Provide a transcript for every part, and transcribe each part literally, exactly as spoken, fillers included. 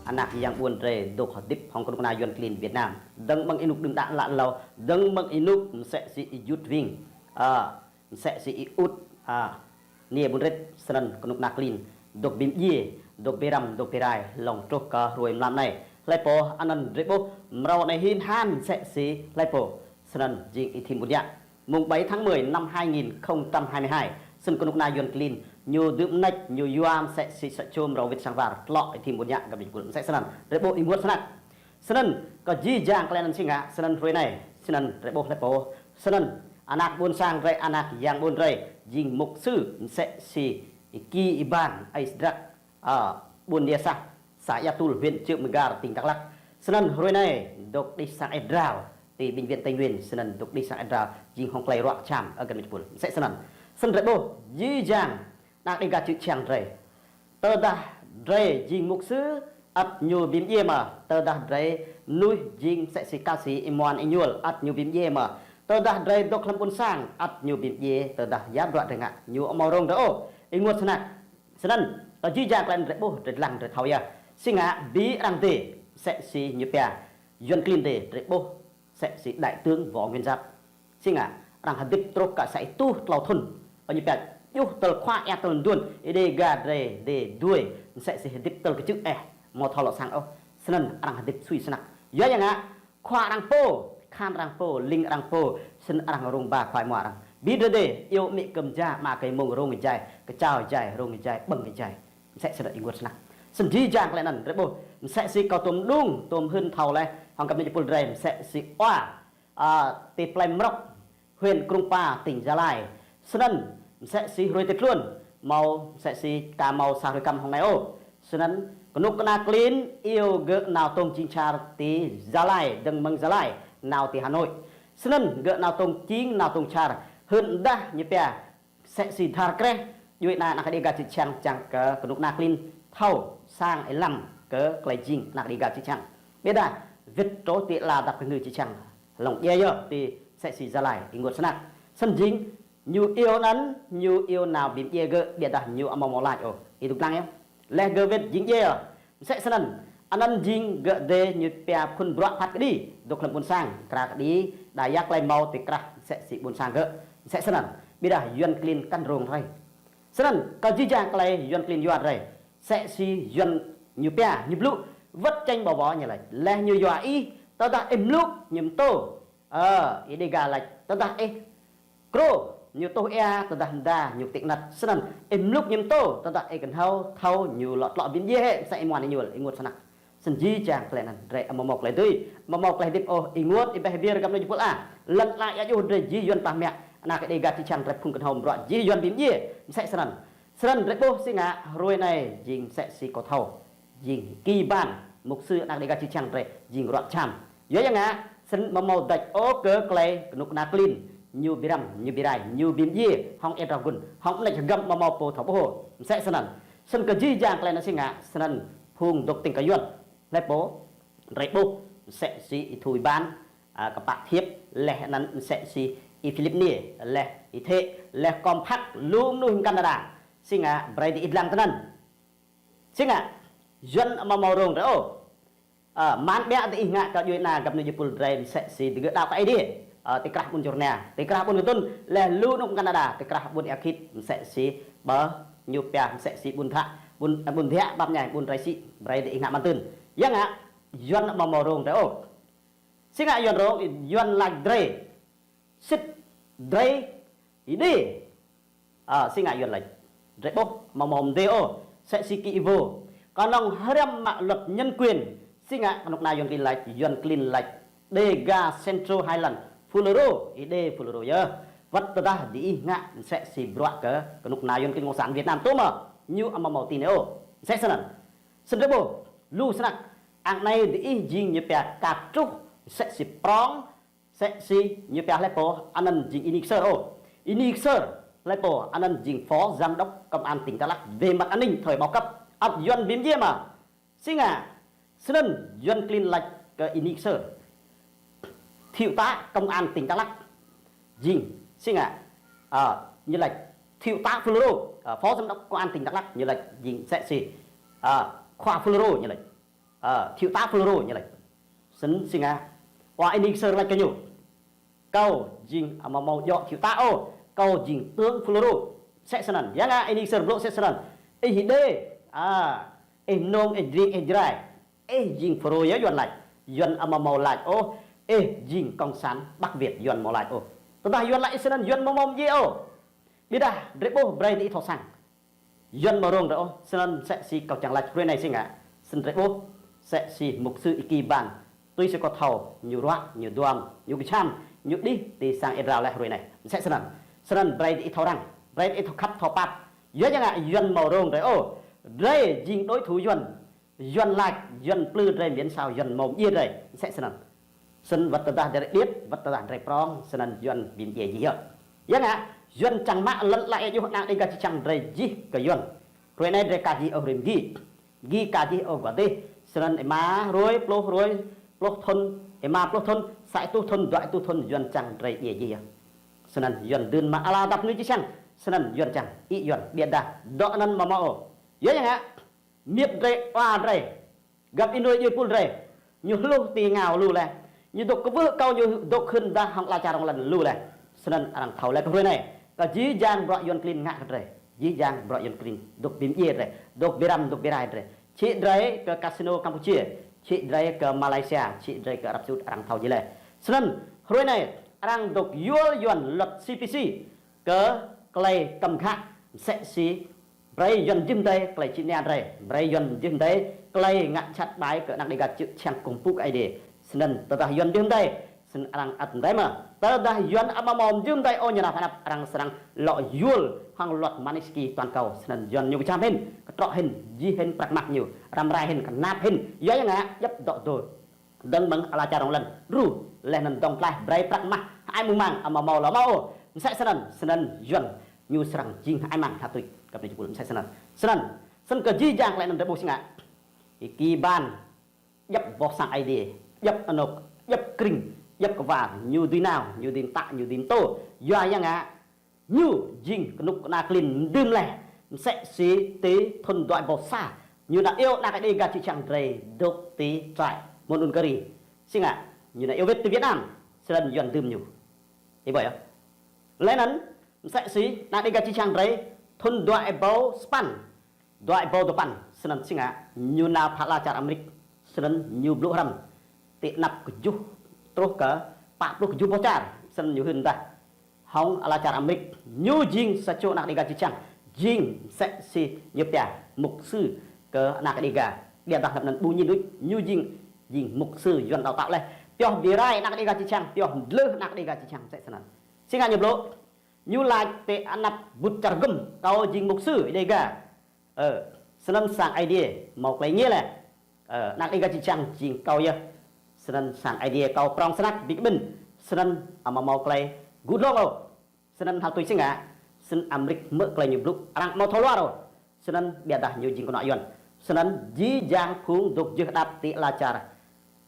anak yang ƀuôn drei dôk hdĭp hŏng knŭk kna Yuăn klin Việt Nam. Dơ̆ng mơ̆ng ênuk đưm đă lă lâo, dơ̆ng mơ̆ng ênuk msĕ si Y Jut Wing, a, msĕ si Y Ut, a, Niê Ƀuôn Rit, snăn knŭk kna klin dôk bi mdjiê, dôk bi răm, dôk bi rai, hlŏng truh kơ hruê mlam anei. Hlei pô, anăn drei ƀuh mrâo anei hĭn han msĕ si hlei pô, snăn jing Y Thim Ƀuôn Yă. Mùng bảy tháng mười năm hai nghìn không trăm hai mươi hai, snăn knŭk kna Yuăn klin ñu dưm mnêč, ñu yua msĕ si sa čô mrâo wĭt sang war tlŏ Y Thim Ƀuôn Yă găp djuê jih êpul msĕ snăn. Drei ƀuh ênguôt snăk. Snăn kơ jih jang klei anăn si ngă, snăn hruê anei, snăn drei ƀuh hlei pô, snăn anak ƀuôn sang drei, anak yang ƀuôn drei, jing mục sư msĕ si Y Ki Y Ban, Y Sdrak, a, ƀuôn Nia Sah, xã Ia Tul, huyện Cư M'gar, tỉnh Đắk Lắk. Snăn hruê anei dôk đih sang êa drao ti bệnh viện Tây Nguyên, snăn dôk đih sang êa drao jing hŏng klei ruă kjham, ơ găp djuê jih êpul. Msĕ snăn. Snăn drei ƀuh jih jang anak Đêga čư̆ čhiăng drei. Tơdah drei jing mục sư, ăt ñu bi mdjiê mơh. Tơdah drei mnuih jing msĕ si ca sĩ Y Muan Y Ñuôl, ăt ñu bi mdjiê mơh. Tơdah drei dôk hlăm ƀuôn sang, ăt ñu bi mdjiê. Tơdah ya bruă drei ngă, ñu amâo rông drei ôh. Ênguôt snăk. Snăn, kơ jih jang klei anăn drei ƀuh, drei dlăng, drei thâo yơh. Si ngă bi arăng dê, msĕ si ñu pia Yuăn klin dê, drei ƀuh msĕ si đại tướng Võ Nguyên Giáp. Si ngă, arăng hdĭp truh kơ sa êtuh tlâo thŭn. Ơ ñu pia, djuh tơl khua êa tơl mduôn, Đêga drei dê duê, msĕ si hdĭp tơl kčư̆ eh, amâo thâo lŏ sang ôh. Snăn arăng hdĭp sui snăk. Yua ya ngă, khua arăng pô, kahan arăng pô, lĭng arăng pô, snăn arăng rông ba khua êmua arăng. Bi drei dê, iêu amĭ kơ mja, ama kơ êmông rông êjai, kčao êjai, rông êjai, ƀơ̆ng êjai. Msĕ snăn ênguôt snăk. Snăn jih jang klei anăn, drei ƀuh, msĕ si kâo tuôm mđung, tuôm hưn thâo leh, hŏng găp djuê jih êpul drei, msĕ si wa, a, ti Plei Mrŏk, huyện Krông Pa, tỉnh Gia Lai. Snăn, msĕ si hruê ti tluôn, mâo msĕ si ka mâo sa hruê kăm hŏng anei ôh. Snăn, knŭk kna klin iêu gơ̆ nao tông čing čar ti Gia Lai, dơ̆ng mơ̆ng Gia Lai, nao ti Hà Nội. Snăn, gơ̆ nao tông čing, nao tông čar, hưn mdah ñu pia, msĕ si dhar kreh, djuê ana anak Đêga čư̆ čhiăng čiăng kơ knŭk kna klin thâo sang êlam kơ klei jing anak Đêga čư̆ čhiăng. Ƀiădah, wĭt truh ti ala dap kngư čư̆ čhiăng. Hlŏng djiê yơh ti msĕ si Gia Lai, ênguôt snăk. Snăn jing, ñu iêu anăn, ñu iêu nao bi mdjiê gơ̆, ƀiădah ñu amâo mâo lač ôh. Ih dôk dlăng yơh. Leh gơ̆ wĭt jing djiê yơh. Msĕ snăn, anăn jing gơ̆ dê ñu pia phŭn bruă phat kđi, dôk hlăm ƀuôn sang, kra kđi, đa ya klei mâo ti krah msĕ si ƀuôn sang gơ̆. Msĕ snăn, ƀiădah Yuăn klin kăn rông hrei. Snăn, kơ jih jang klei Yuăn klin yua drei. Msĕ si Yuăn ñu pia, ñu blŭ, wăt čĕng ƀâo ƀâo ñu lač. Leh ñu yua ih, tơdah ih mluk ñu mtô. Ơ, Y Đêga lač, tơdah ih krô, ñu tuh êa, tơdah mda, ñu ktik năt. Snăn, ih mluk ñu mtô, tơdah ih knhâo, thâo, ñu lŏ tlŏ bi mdjiê hĕ, msĕ Y Muan Y Ñuôl, ênguôt snăk. Snăn jih jang klei anăn, drei amâo mâo klei dưi, amâo mâo klei hdĭp ôh, ênguôt, êbeh êbiêr găp djuê jih êpul ah. Lăn ala êa djuh drei jih Yuăn pah mă, anak Đêga čư̆ čhiăng drei phung knhâo mrâo, jih Yuăn bi mdjiê, msĕ snăn. Snăn drei ƀuh si ngă, hruê anei, jing msĕ si kâo thâo. Jing Y Ki Y Ban, mục sư anak Đêga čư̆ čhiăng drei, jing ruă kjham. Yua ya ngă, snăn amâo mâo dêč ôh kơ klei knŭk kna klin, ñu bi răm, ñu bi rai, ñu bi mdjiê, hŏng êa drao gun, hŏng mnêč hgăm amâo mâo pô thâo ƀuh ôh, msĕ snăn. Snăn kơ jih jang klei anăn si ngă, snăn phung dôk tĭng kơ Yuăn, hlei pô, drei ƀuh, msĕ si Y Thu Y Ban, a, kpă thiêp, leh anăn msĕ si Y Philip Niê, leh Y Thê, leh Kom Phak, lu mnuih mkăn đa đa. Si ngă, brei diih dlăng tinăn. Si ngă, Yuăn amâo mâo rông drei ôh. A, mă ƀiă diih ngă kơ djuê ana găp djuê jih êpul drei msĕ si digơ̆ đăo kơ Aê Diê. A, ti krah ƀuôn Čôrnia, ti krah ƀuôn Kdŭn, leh lu anôk mkăn đa đa, ti krah ƀuôn Êa Khĭt, msĕ si ƀơ ñu pia, msĕ si ƀuôn Dhă, ƀuôn, ƀuôn Dhiă, ƀap mñai, ƀuôn Drei Sĭ, brei diih ngă mă tưn. Ya ngă, Yuăn amâo mâo rông drei ôh. Si ngă Yuăn rông, Yuăn lač drei. Sĭt drei Y Đê. A, si ngă Yuăn lač. Drei ƀuh, amâo mâo mdê ôh, msĕ si Y Ki Y Vô. Knŏng hriăm mă luật nhân quyền. Si ngă knŭk kna Yuăn klin lač, Yuăn klin lač. Đêga Central Highland, FULRO, Y Đê FULRO yơh. Wăt tơdah diih ngă msĕ si bruă kơ knŭk kna Yuăn klin Cộng sản Việt Nam tŭ mơh, ñu amâo mâo ti anei ôh. Msĕ snăn. Snăn drei ƀuh, lu snăk, ară anei diih jing ñu pia ka truh, msĕ si prŏng, msĕ si ñu pia hlei pô, anăn jing Y Nik Sơr ôh. Y Nik Sơr, hlei pô, anăn jing phó giám đốc công an tỉnh Đắk Lắk về mặt an ninh thời bao cấp. Ăt Yuăn bi mdjiê mơh. Si ngă, snăn Yuăn klin lač kơ Y Nik Sơr, thiếu tá công an tỉnh Đắk Lắk. Jing, si ngă, a, ñu lač, thiếu tá FULRO, a, phó giám đốc công an tỉnh Đắk Lắk, ñu lač, jing msĕ si, a, khua FULRO ñu lač. Ơ, thiếu tá Fulro ñu lač. Snăn si ngă, wa ining sơr lač kơ ñu: Kâo jing amâo mâo djŏ thiếu tá ôh, kâo jing tướng Fulro. Msĕ snăn, ya ngă ining sơr blŭ msĕ snăn. Ih đê, a, ih mnông, ih jring, ih jrai. Ih jing Fulro yơh Yuăn lač. Yuăn amâo mâo lač ôh, ih jing cộng sản Bắc Việt, Yuăn mâo lač ôh. Tơdah Yuăn lač snăn Yuăn amâo mâo mdjiê ôh. Ƀiădah drei ƀuh brei diih thâo săng. Yuăn amâo rông drei ôh, snăn msĕ si kâo čiăng lač hruê anei si ngă. Snăn drei ƀuh, msĕ si mục sư Y Ki Ban. Tui si kâo thâo, ñu ruă, ñu duam, ñu kjham, ñu đih ti sang êa drao leh hruê anei. Msĕ snăn. Snăn brei diih thâo răng, brei diih thâo khăp thâo pap. Yua ya ngă Yuăn amâo rông drei ôh. Drei jing đối thủ Yuăn. Yuăn lač, Yuăn mplư drei miễn sao Yuăn amâo mdjiê drei. Msĕ snăn. Snăn wăt tơdah drei điêt, wăt tơdah drei prŏng, snăn Yuăn bi mdjiê jih yơh. Ya ngă, Yuăn čiăng mă lăn ala êa djuh anak Đêga čư̆ čhiăng drei jih kơ Yuăn. Hruê anei drei ka jih ôh hruê mgi. Mgi ka jih ôh guah dih. Snăn êma hruê, pluh hruê, pluh thŭn, êma pluh thŭn, sa êtuh thŭn, dua êtuh thŭn Yuăn čiăng drei djiê jih yơh. Snăn Yuăn dưn mă ala dăp ngư čư̆ čhiăng. Snăn Yuăn čiăng, ih Yuăn, ƀiădah dŏ anăn amâo mâo ôh. Yua ya ngă, miêt drei, wa drei, găp ênuê djuê pul drei, ñu hluh ti êngao lu leh. Ñu dôk kwưh akâo ñu dôk hưn dah hŏng ala čar rŏng lăn lu leh. Snăn arăng thâo leh kơ hruê anei. Kơ jih jang bruă Yuăn klin ngă kơ drei. Jih jang bruă Yuăn klin dôk bi mdjiê drei, dôk bi răm, dôk bi rai drei. Čhĭ drei kơ casino Campuchia, čhĭ drei kơ Malaysia, čhĭ drei kơ Arab Saudi arăng thâo jih leh. Snăn hruê anei arăng dôk yuôl Yuăn luật C P C kơ klei kăm ghă msĕ si brei Yuăn jih mdei klei čhĭ nia drei, brei Yuăn jih mdei klei ngă jhat ƀai kơ anak Đêga čư̆ čhiăng kkuh mpŭ kơ Aê Diê. Snăn tơdah Yuăn jih mdei, snăn arăng ăt mdei mơh. Tơdah Yuăn amâo mâo jih mdei ôh ñu nao pha anăp arăng srăng lŏ yuôl hŏng luật Magnitsky toàn cầu. Snăn Yuăn ñu kjham hĭn, ktrŏ hĭn, jih hĭn prăk mah ñu, răm rai hĭn, knap hĭn. Yua ya ngă, djăp dŏ dô dơ̆ng mơ̆ng ala čar rŏng lăn đru, leh anăn dŏng tlaih brei prăk mah, hơăi mang mang, amâo mâo lŏ mâo ôh. Msĕ snăn, snăn Yuăn ñu srăng jing hơăi mang hlăk tuč, kăp ni jih pul msĕ snăn. Snăn, snăn kơ jih jang klei anăn drei ƀuh si ngă. Y Ki Ban, djăp boh sang Aê Diê, djăp anôk, djăp krĭng, djăp kwar, ñu dưi nao, ñu dưi mtă, ñu dưi mtô. Yua ya ngă, ñu jing knŭk kna klin mdưm leh, msĕ si ti thŭn dua êbâo sa. Ñu nao iêu anak Đêga čư̆ čhiăng drei dôk ti trại Mondulkiri. Si ngă, ñu nao iêu wĭt ti Việt Nam, snăn Yuăn dưm ñu. Ih ƀuh yơh. Leh anăn, msĕ si anak Đêga čư̆ čhiăng drei, thŭn dua êbâo sa păn, dua êbâo dua păn, snăn si ngă, ñu nao pha ala čar Amêrik, snăn ñu blŭ hrăm ti anăp kjuh truh kơ pă pluh kjuh boh čar, snăn ñu hưn dah hŏng ala čar Amêrik, ñu jing sa čô anak Đêga čư̆ čhiăng, jing msĕ si ñu pia mục sư kơ anak Đêga. Ƀiădah hlăm anăn ƀu ñu đuč, ñu jing, jing mục sư Yuăn đào tạo leh. Pioh bi rai anak Đêga čư̆ čhiăng, pioh mdlưh anak Đêga čư̆ čhiăng msĕ snăn. Si ngă ñu blŭ, ñu lač ti anăp bŭt čar gŭm, kâo jing mục sư Đêga. Ơ, snăn sang Aê Diê mâo klei êngiê leh. Ơ, anak Đêga čư̆ čhiăng jing kâo yơh. Snăn sang Aê Diê kâo prŏng snăk bi kƀĭn. Snăn amâo mâo klei gŭ dlông ôh. Snăn hlăk tuč si ngă. Snăn Amêrik hmư̆ klei ñu blŭ arăng amâo thâo luar ôh. Snăn ƀiădah ñu jing knuă Yuăn. Snăn jih jang phung dôk jưh hđăp ti ala čar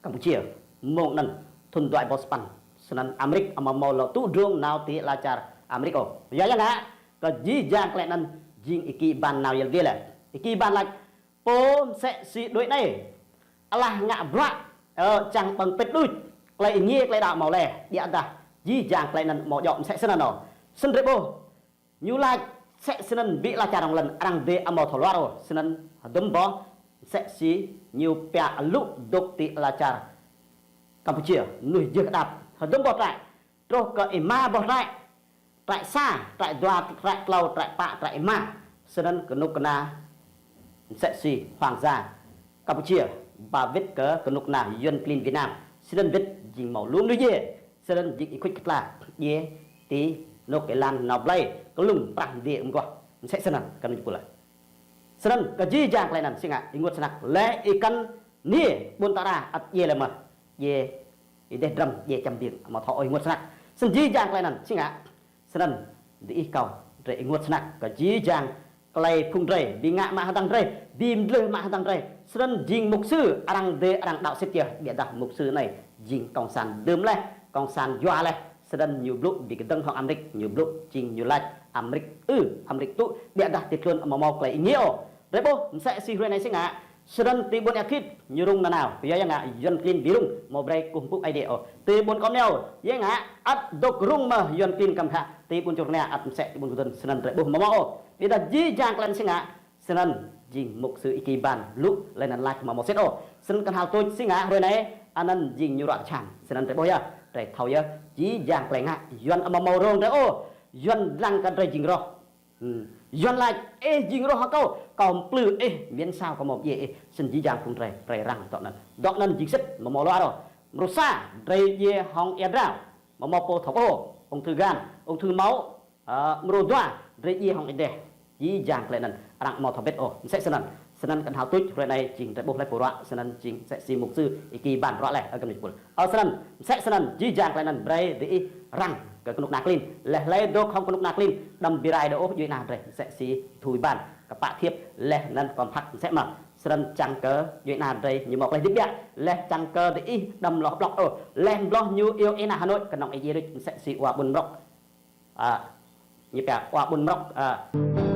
Campuchia. Mông anăn thŭn dua êbâo sa păn. Snăn Amêrik amâo mâo lŏ tŭ drông nao ti ala čar Amêrik ôh. Yua ya ngă, kơ jih jang klei anăn jing Y Ki Ban nao yăl dliê leh. Y Ki Ban lač, pô msĕ si đuĕ anei, alah ngă bruă, ơ, čiăng ƀơ̆ng pĭt đuč, klei êngiê klei đăo mâo leh, ƀiădah jih jang klei anăn amâo djŏ msĕ snăn ôh. Snăn drei ƀuh, ñu lač msĕ snăn bi ala čar rŏng lăn arăng dê amâo thâo luar ôh, snăn hdŭm boh msĕ si ñu pia alŭ dôk ti ala čar Campuchia, mnuih jưh hđăp, hdŭm boh trại, truh kơ êma boh trại, trại sa, trại dua, trại tlâo, trại pă, trại êma, snăn knŭk kna msĕ si hoàng gia Campuchia ba wĭt kơ knŭk kna Yuăn klin Việt Nam, snăn wĭt jing mâo lu mnuih djiê, snăn jing êkhuč ktla djiê ti anôk êlan nao blei, klŭng prah mdiê mguah, msĕ snăn kơ ñu pula. Snăn kơ jih jang klei anăn si ngă ênguôt snăk leh êkăn niê ƀuôn Tara ăt djiê leh mơh, djiê êdeh drăm, djiê čăm biêng, amâo thâo ôh ênguôt snăk. Snăn jih jang klei anăn si ngă. Snăn diih kâo drei ênguôt snăk kơ jih jang klei phung drei, bi ngă mă hdơ̆ng drei, bi mdlưh mă hdơ̆ng drei. Snăn jing mục sư, arăng dê arăng đăo sĭt yơh, ƀiădah mục sư anei jing cộng sản dưm leh, cộng sản yua leh. Snăn ñu blŭ bi kdơ̆ng hŏng Amêrik, ñu blŭ jing ñu lač Amêrik ư, Amêrik tŭ, ƀiădah ti tluôn amâo mâo klei êngiê ôh. Drei ƀuh, msĕ si hruê anei si ngă, Snăn ti ƀuôn Êa Khĭt ñu rŭng nanao, kyua ya ngă Yuăn klin bi rŭng, amâo brei kkuh mpŭ Aê Diê ôh. Ti ƀuôn Kŏ Mnâo, ya ngă ăt dôk rŭng mơh Yuăn klin kăm khă, ti ƀuôn Čư̆ Rnă ăt msĕ ti ƀuôn Kdŭn, snăn drei ƀuh amâo mâo ôh. Ƀiădah jih jang klei anăn si ngă, snăn jing mục sư Y Ki Ban blŭ leh anăn lač amâo mâo sĭt ôh. Snăn knhal tuč si ngă hruê anei, anăn jing ñu ruă kjham, snăn drei ƀuh yơh, drei thâo yơh, jih jang klei ngă, Yuăn amâo mâo rông drei ôh, Yuăn dlăng kơ drei jing roh. Yuăn lač, ih jing roh hŏng kâo, kâo mplư ih, miễn sao kâo amâo mdjiê ih, snăn jih jang phung drei, drei răng dŏ anăn. Dŏ anăn jing sĭt, amâo mâo luar ôh. Mrô sa, drei djiê hŏng êa drao, amâo mâo pô thâo ôh, ung thư gan, ung thư máu, mrô dua, drei djiê hŏng êdeh. Jih jang klei anăn, arăng amâo thâo bĭt ôh, msĕ snăn. Snăn knhal tuč hruê anei jing drei ƀuh leh pô ruă, snăn jing msĕ si mục sư Y Ki Ban ruă leh, ơ găp djuê pul. Ơ snăn, msĕ snăn, jih jang klei anăn brei diih răng kơ knŭk kna klin. Leh hlei dôk hŏng knŭk kna klin, đăm bi rai dôk ôh djuê ana drei, msĕ si Thu Y Ban, kpă thiêp, leh anăn kâo mphăk msĕ mơh. Snăn čiăng kơ djuê ana drei ñu mâo klei hdĭp ƀiă, leh čiăng kơ diih đăm lŏ blŏk ôh, leh mbloh ñu iêu ênah Hà Nội, knŏng êjai đuč msĕ si wa ƀuôn Mrŏk. Ñu pia wa ƀuôn Mrŏk,